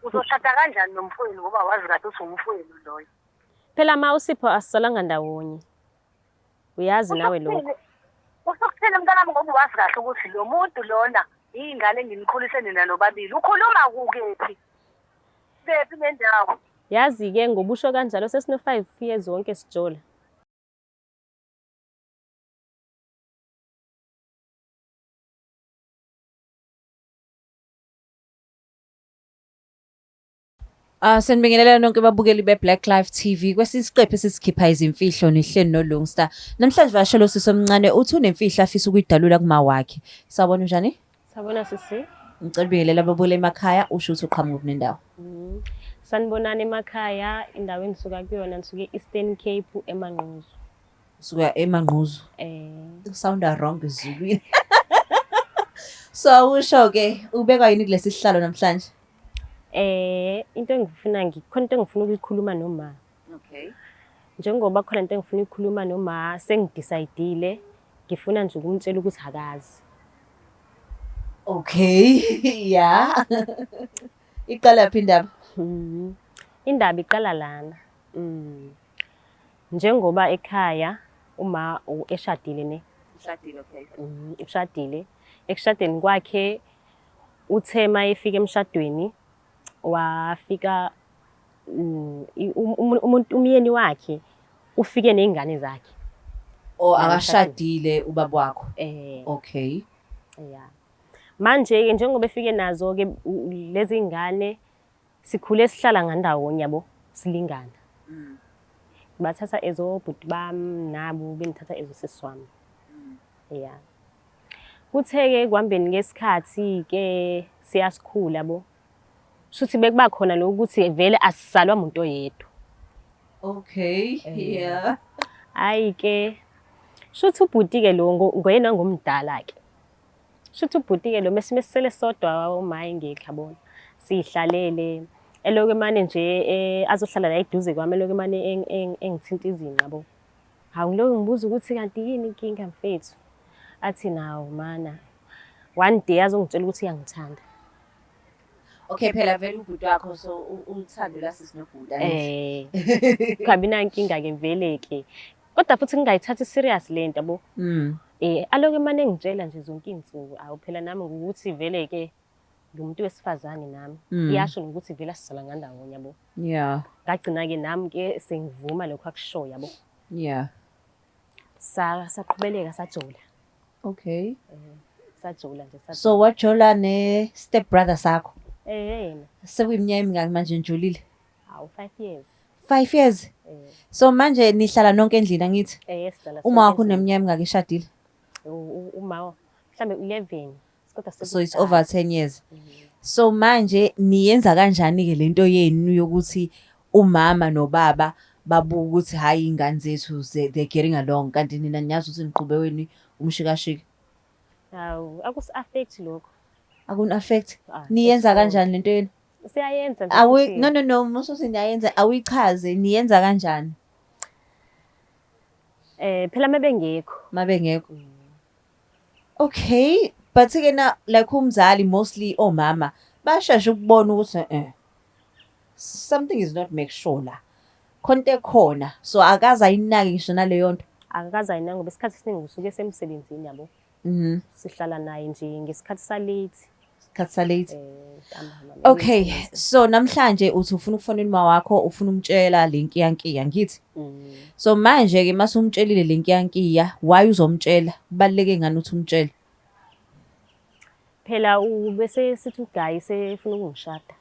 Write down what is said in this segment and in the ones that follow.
Uzoshada kanjani nomfowenu ngoba wazi kahle ukuthi umfowenu loyo? Phela ma uSipho asisalanga ndawonye. Uyazi nawe lokho. Usho ukuthini mntanami ngoba wazi kahle ukuthi lo muntu lona iy'ngane enginikhulise nina nobabili. Ukhuluma kukephi? Kephi nendawo? Yazi-ke ngoba usho kanjalo sesino-5 years wonke sijola. Senibingelela nonke babukeli be-Black Life TV. Kwesinye isiqephu esisikhipha izimfihlo nihleli noLungsta. Namhlanje vashelo sisi omncane uthi unemfihlo afisa ukuyidalula kuma wakhe. Sawubona, unjani? Sabona sisi. Ngicela ubingelela ababukeli emakhaya, usho ukuthi uqhamuka kunendawo. Sanibonani emakhaya, indawo engisuka kuyona ngisuke e-Eastern Cape eManquzu. Usuka eManquzu. Eh, Sounda wrong ezulwini. So awusho ke ubekwa yini kulesi sihlalo namhlanje? Into engifuna ngikhona into engifuna ukuyikhuluma noma. Okay. Njengoba khona into engifuna ukuyikhuluma noma sengidecide ngifuna nje ukumtshela ukuthi akazi. Okay. Yeah. Iqala phi indaba? Indaba iqala lana. Njengoba ekhaya uma eshadile ne. Ushadile, okay. Ushadile. Ekushadeni kwakhe uthe mayefika emshadweni wafika umuntu umyeni wakhe ufike nezingane zakhe. Oh, akashadile ubaba wakho. Eh. Okay. Yeah. Manje ke njengoba efike nazo ke lezi ngane sikhule sihlala ngandawonye yabo, silingana. Bathatha ezobhuti bami nabo bengithatha ezosisi wami. Yeah. Kuthe-ke ekuhambeni kesikhathi ke siyasikhula yabo. Shuthi bekuba khona lokhu ukuthi vele asisalwa muntu oyedwa. Okay. Yeah. Hhayi ke, shuthi ubhuti-ke lo ngoyena ngomdala ke. Shuthi ubhuti-ke lo mesisele sodwa uma engekho yabona. Siyihlalele elokhu emane nje azohlala la eduze kwami elokhu emane engithinta izinqa yabo. Hawu ngilokhu ngibuza ukuthi kanti yini inkinga mfethu? Athi nawu mana. One day azongitshela ukuthi uyangithanda. Okay, phela vele ubhuti wakho so uthando lasisi nobhuti angithi. Eh. Kungabi nankinga ke vele ke. Kodwa futhi ngingayithathi serious lento yabo. Alokhu emane engitshela nje zonke iy'nsuku. Awu phela nami ngokuthi vele ke ngiwumuntu wesifazane nami. Iyasho nokuthi vele asizala ngandawonye yabo. Yeah. Ngagcina ke nami ke sengivuma lokho akushoyo yabo. Yeah. Saqhubeleka sajola. Okay. Sajola nje sajola. So wajola ne step brother sakho? Yena. Sekuyiminyaka emingaki manje nijolile? Awu 5 years. 5 years? So manje nihlala nonke endlini angithi? Sihlala Uma sonke wakho endlini. uneminyaka emingaki eshadile? Uma mhlambe 11. Kodwa So it's sekudala. over 10 years. So manje niyenza kanjani ke lento yenu yokuthi umama nobaba babuka ukuthi hayi ingane zethu they're getting along kanti nina niyazi ukuthi niqhube wenu umshikashika? Hawu, akusi affect lokho. Akuni affect? Ah, Niyenza at all. kanjani lento yenu? Siyayenza nje Awu, futhi. no no no, musuthi niyayenza, awuyichaze, niyenza kanjani? Phela mabengekho. Mabengekho. Okay, but ke na like umzali mostly omama basheshe ukubona ukuthi something is not make sure la. Khonto ekhona, so akaze ayinake ngisho naleyo nto. Akakaze ayinake ngoba isikhathi esiningi usuke esemsebenzini yabo. Sihlala naye nje ngesikhathi sa late. Isikhathi sa late. Ntambama, Okay, maybe. so namhlanje uthi ufuna ukufonela uma wakho, ufuna umtshela le nkiyankiya, ngithi? So manje ke mase umtshelile le nkiyankiya, why uzomtshela? Kubaluleke ngani ukuthi umtshele? Phela ubese sithi uGayi sefuna ukungishada.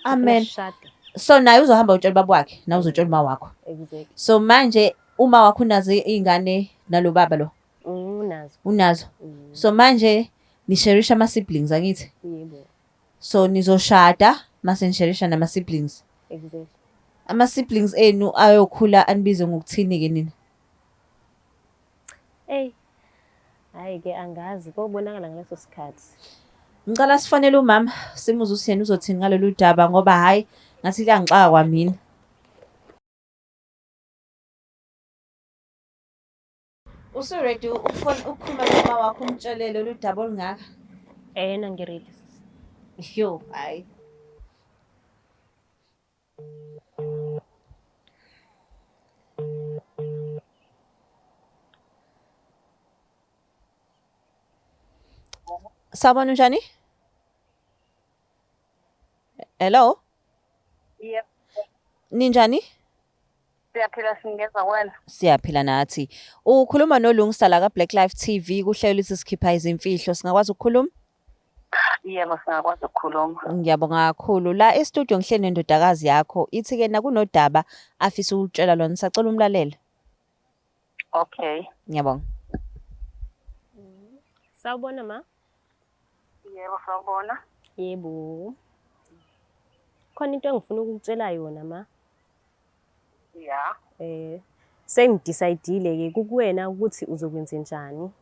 Amen. Sefuna So naye uzohamba utshela ubaba wakhe, nawe uzotshela uma wakho. Exactly. So manje uma wakho unazo iy'ngane nalo baba lo? Unazo. Unazo. So manje nisherisha ama siblings angithi? Yebo. So nizoshada mase nisherisha nama siblings. Exactly. Ama siblings enu ayokhula anibize ngokuthini ke nina? Ey. Hayi ke angazi kobonakala ngaleso sikhathi. Ngicela sifonele umama simuze ukuthi yena uzothini ngalolu daba ngoba hayi ngathi liyangixaka kwamina. Usu ready ukukhuluma noma wakho umtshele lolu daba olungaka? Na ngiready sisi. Yo, hayi. Sawubona, unjani? Hello? Yebo. Ninjani? Siyaphila, singezwa kwena. Siyaphila nathi. Ukhuluma noLungsta la ka-Black Life TV kuhlelo lithi sikhipha izimfihlo. Singakwazi ukukhuluma? Yebo, singakwazi ukukhuluma. Ngiyabonga kakhulu. La e-studio ngihleli nendodakazi yakho. Ithi-ke nakunodaba afisa ukutshela lona. Sacela umlalele. Okay. Ngiyabonga. Sawubona, ma. Yebo, sawubona. Yebo. Khona into engifuna ukukutshela yona, ma. Ya. Sengi-decide-ile ke kukuwena ukuthi uzokwenza njani.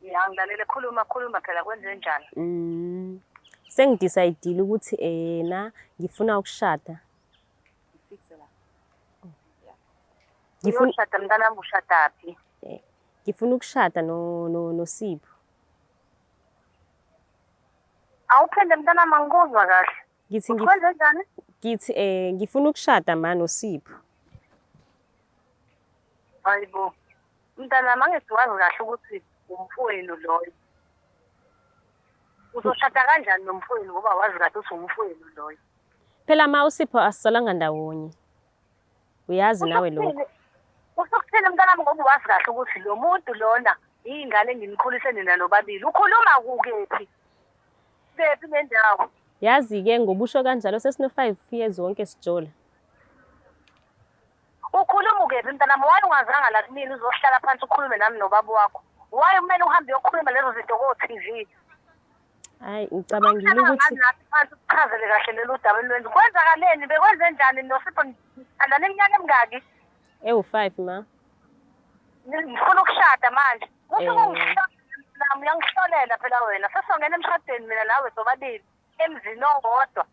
Ya, ngilalele, khuluma, khuluma phela, kwenze njani? Sengi-decide-ile ukuthi na ngifuna ukushada. Ngifuna Uyoshada, mntanami, ushadaphi? Ngifuna ukushada no no noSipho. Awuphinde, mntanami, angikuzwa kahle. Ngithi Kwenze njani? Ngithi ngifuna ukushada, ma, noSipho. Hayibo. Mntanami, angithi wazi kahle ukuthi umfowenu loyo. Uzoshada kanjani nomfowenu ngoba wazi kahle ukuthi umfowenu loyo? Phela ma, uSipho asisalanga ndawonye. Uyazi nawe lokho. Usukuthini, mntanami, ngoba wazi kahle ukuthi lo muntu lona iy'ngane enginikhulise nina nobabili. Ukhuluma kukephi? Kephi nendawo? Yazi-ke ngobusho kanjalo sesino 5 years wonke sijola. Ukhuluma ukephi, mntanami? Why ungazanga la kumina uzohlala phansi ukhulume nami nobaba wakho? Why kumele uhambe uyokhuluma lezo zinto ko-TV? Hayi, ngicabangile ukuthi Nathi phansi uchazele kahle lolu daba elwenza. Kwenzakaleni? Bekwenze njani noSipho? Nithandana iminyaka emingaki? Ewu-5, ma. Ngifuna ukushada manje. Kusho nami uyangihlolela phela wena. Sesongena emshadweni mina nawe sobabili emzini owodwa.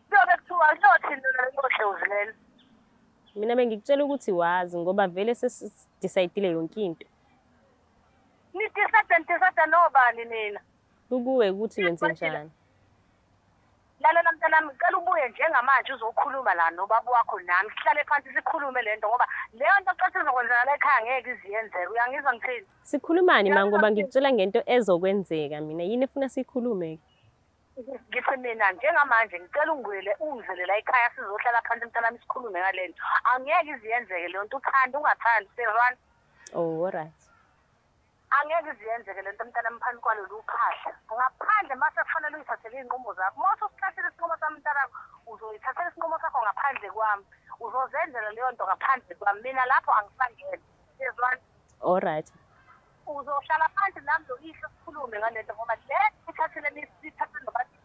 Kuyobe kuthiwa kuyothini lona lelo dlozi lelo? Mina bengikutshela ukuthi wazi ngoba vele sesi-decide-ile yonke into. Ni-decide, ni-decide nobani nina? Kukuwe ukuthi wenze njani. Lalela, mntanami, ngicela ubuye njengamanje uzokhuluma la nobaba wakho nami. Sihlale phansi sikhulume le nto ngoba leyo nto xa izokwenzakala ekhaya ngeke iziyenzeke. Uyangizwa ngithini? Sikhulumani, ma, ngoba ngikutshela ngento ezokwenzeka mina. Yini efuna siyikhulume? Ngithi mina njengamanje ngicela ungibuyele ungizele la ekhaya sizohlala phansi, mntanami, sikhulume ngale nto. Angeke iziyenzeke leyo nto, uthanda ungathandi, siyezwana? Oh, alright. Angeke iziyenzeke le nto, mntanami, phansi kwalolu phahla. Ngaphandle mase kufanele uyithathele iy'nqumo zakho. Uma ususithathile isinqumo sami, mntanami, uzoyithathela isinqumo sakho ngaphandle kwami. Uzozenzela leyo nto ngaphandle kwami. Mina lapho angisangeni. Siyezwana? Alright. Uzohlala phansi nami noyihlo sikhulume ngale nto ngoba le ithathile nisithathe nobabili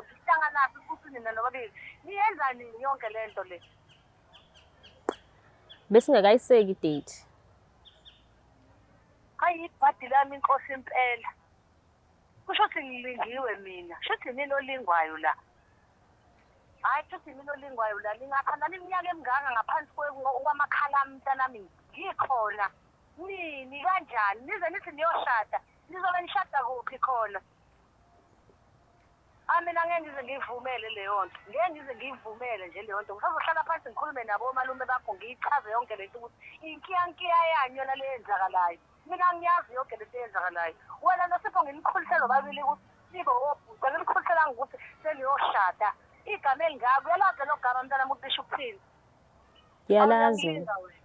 sihlanganaphi futhi nina nobabili niyenza nini yonke le nto le? Besingakayiseki date. Hayi, ibhadi lami inkosi impela. Kusho ukuthi ngilingiwe mina. Kusho ukuthi yimina olingwayo la. Hhayi, kusho ukuthi yimina olingwayo la. Ningathandana iminyaka emingaka ngaphansi kwamakhala ami, mntanami, ngikhona. Nini kanjani? Nize nithi niyoshada. Nizobe nishada kuphi khona? Ah, mina ngeke ngize ngiyivumele leyo nto. Ngeke ngize ngiyivumele nje leyo nto. Ngisazohlala phansi ngikhulume nabo omalume bakho ngiyichaze yonke le nto ukuthi inkiyankiya yani yona le yenzakalayo. Mina ngiyazi yonke le nto eyenzakalayo. Wena noSipho nginikhulise nobabili ukuthi nibe obhuti. Anginikhuliselanga ukuthi seniyoshada. Igama elingaka, uyalazi lelo gama, mntanami, ukuthi lisho ukuthini? Ngiyalazi. Uyangilinga wena.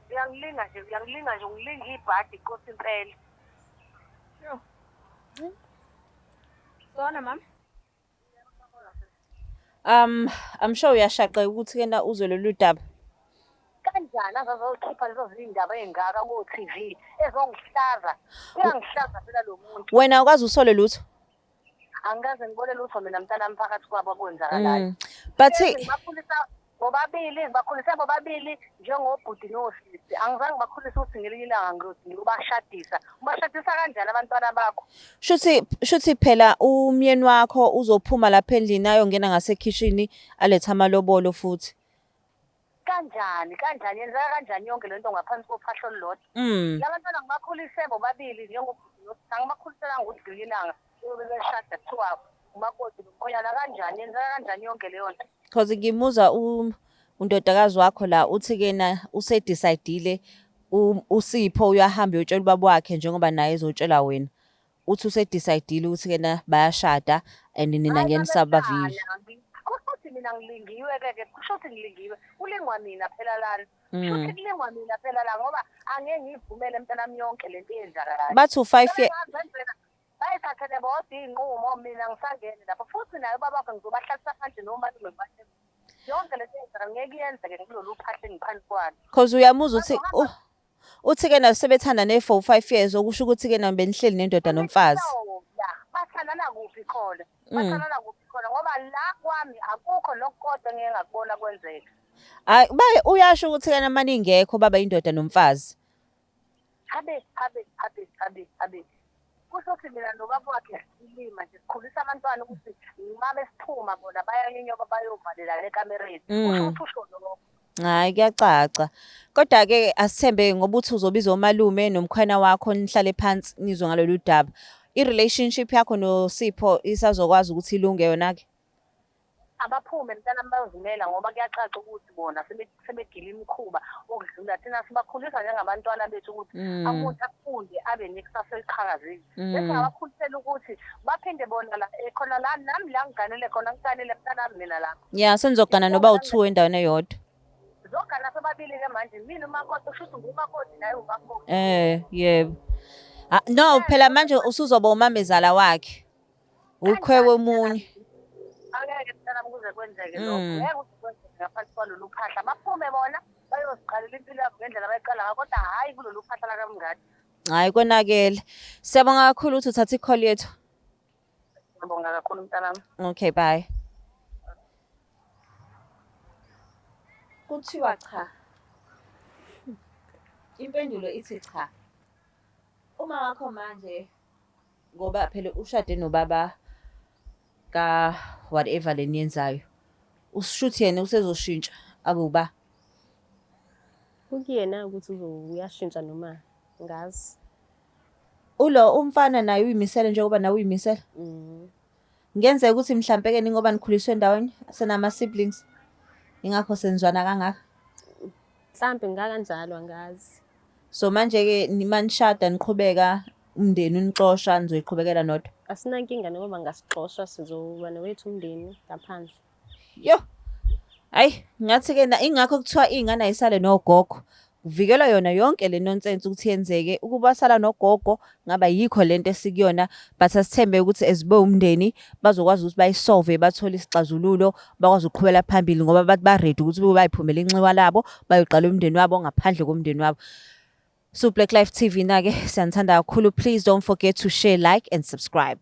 Uyangilinga nje, uyangilinga nje, ungilinga ibhadi inkosi impela. Sona, mama. I'm sure uyashaqeka ukuthi kena uzwe lolu daba. Kanjani azazokhipha lezo zindaba ey'ngaka ko-TV ezongihlaza? Uyangihlaza phela lo muntu. Wena awukaze usole lutho. Angikaze ngibone lutho mina, mntanami, phakathi kwabo okwenzakalayo. But Ngibakhulisa bobabili, ngibakhulise bobabili njengobhuti nosisi. Angizange ngibakhulise ukuthi ngelinye ilanga ngiyothi ngiyobashadisa. Ubashadisa kanjani abantwana bakho? Shuthi phela umyeni wakho uzophuma lapha endlini ayongena ngasekhishini alethe amalobolo futhi. Kanjani? Kanjani? Yenzeka kanjani yonke lento ngaphansi kophahla olulodwa? Labantwana ngibakhulise bobabili njengobhuti nosisi. Angibakhuliselanga ukuthi ngelinye ilanga beyobe beshada kuthiwa umakoti nomkhwenyana. Kanjani? Yenzeka kanjani yonke leyo nto? Cause ngimuzwa undodakazi wakho la uthi kena use-decide-ile. USipho uyahamba uyotshela ubaba wakhe njengoba naye ezotshela wena. Uthi use-decide-ile ukuthi kena bayashada and nina Hayi ngeke nisabavile. babeshaya. Kusho ukuthi mina ngilingiwe-ke ke, kusho ukuthi ngilingiwe. Kulingwa mina phela lana. Kusho ukuthi kulingwa mina phela la ngoba angeke ngiyivumele mntanami yonke lento eyenzakalayo. Bathi u-five year Sebengazenzela bayithathele bodwa iy'nqumo mina ngisangene lapho futhi naye ubaba wakhe ngizobahlalisa phansi nomalume ngibatshele yonke lento eyenzakala ngeke iyenzeke kulolu phahla engiphansi kwalo. Cause uyamuzwa uthi uthi-ke na sebethandane for 5 years, okusho ukuthi-ke na benihleli nendoda nomfazi. Ya, bathandana kuphi khona? Bathandana kuphi khona? Ngoba la kwami akukho nokukodwa engike ngakubona kwenzeka. Hayi, baye uyasho ukuthi-ke na mani ingekho baba indoda nomfazi. Habe, habe, habe, habe, habe. Kusho ukuthi mina nobaba wakhe silima nje sikhulisa abantwana ukuthi uma besiphuma bona bayanyonyoba bayovalela ekamereni. Kusho ukuthi usho lokho. Hhayi, kuyacaca. Kodwa-ke asithembe ngoba uthi uzobiza omalume nomkhwena wakho nihlale phansi nizwe ngalolu daba. I-relationship yakho noSipho isazokwazi ukuthi ilunge yona-ke? Abaphume mntanami bayozimela ngoba kuyacaca ukuthi bona sebegila imikhuba okudlula thina sibakhulisa njengabantwana bethu ukuthi umuntu afunde abe nekusasa eliqhakazile. Bese ngabakhulisela ukuthi baphinde bona la khona la nami la ngiganele khona ngiganele mntanami mina lapha. Ya, senizogana noba u-two endaweni eyodwa. Zogana sobabili-ke manje mina umakoti kusho ukuthi ngumakoti naye umakoti. Eh, yebo. Ah, no, phela manje usuzoba umamezala wakhe. Ukhwewe omunye. Angeke mntanami kuze kwenzeke lokho. Ngeke kuze kwenzeke ngaphansi kwalolu phahla. Baphume bona bayoziqalela impilo yabo ngendlela abayiqala ngayo kodwa hhayi kulolu phahla lakamngadi. Hhayi, konakele. Siyabonga kakhulu ukuthi uthathe i-call yethu. Ngiyabonga kakhulu mntanami. Okay, bye. Kuthiwa cha. Impendulo ithi cha. Uma wakho manje ngoba phela ushade nobaba ka whatever le niyenzayo. Ushuthi yena usezoshintsha abe uba. Kukuyena ukuthi uyashintsha noma ngazi. Ulo umfana naye uyimisele njengoba nawe uyimisele. Kungenzeka ukuthi mhlampe ke ningoba nikhuliswe ndawonye senama siblings. Ingakho senzwana kangaka. Mhlampe ngakanjalo angazi. So manje ke manishada niqhubeka umndeni unixosha nizoyiqhubekela nodwa. Asinankinga noma bangasixosha sizoba nowethu umndeni ngaphandle. Yo. Hayi, ngathi ke na ingakho kuthiwa ingane ayisale nogogo. Kuvikelwa yona yonke le nonsense ukuthi yenzeke. Ukuba sala nogogo ngaba yikho lento esikuyona, but asithembe ukuthi as bewumndeni bazokwazi ukuthi bayisolve bathole isixazululo bakwazi ukuqhubela phambili ngoba bathi ba ready ukuthi bayiphumele inxiwa labo bayoqala umndeni wabo ngaphandle komndeni wabo. So Black Life TV na ke siyanithanda kakhulu. Please don't forget to share, like and subscribe.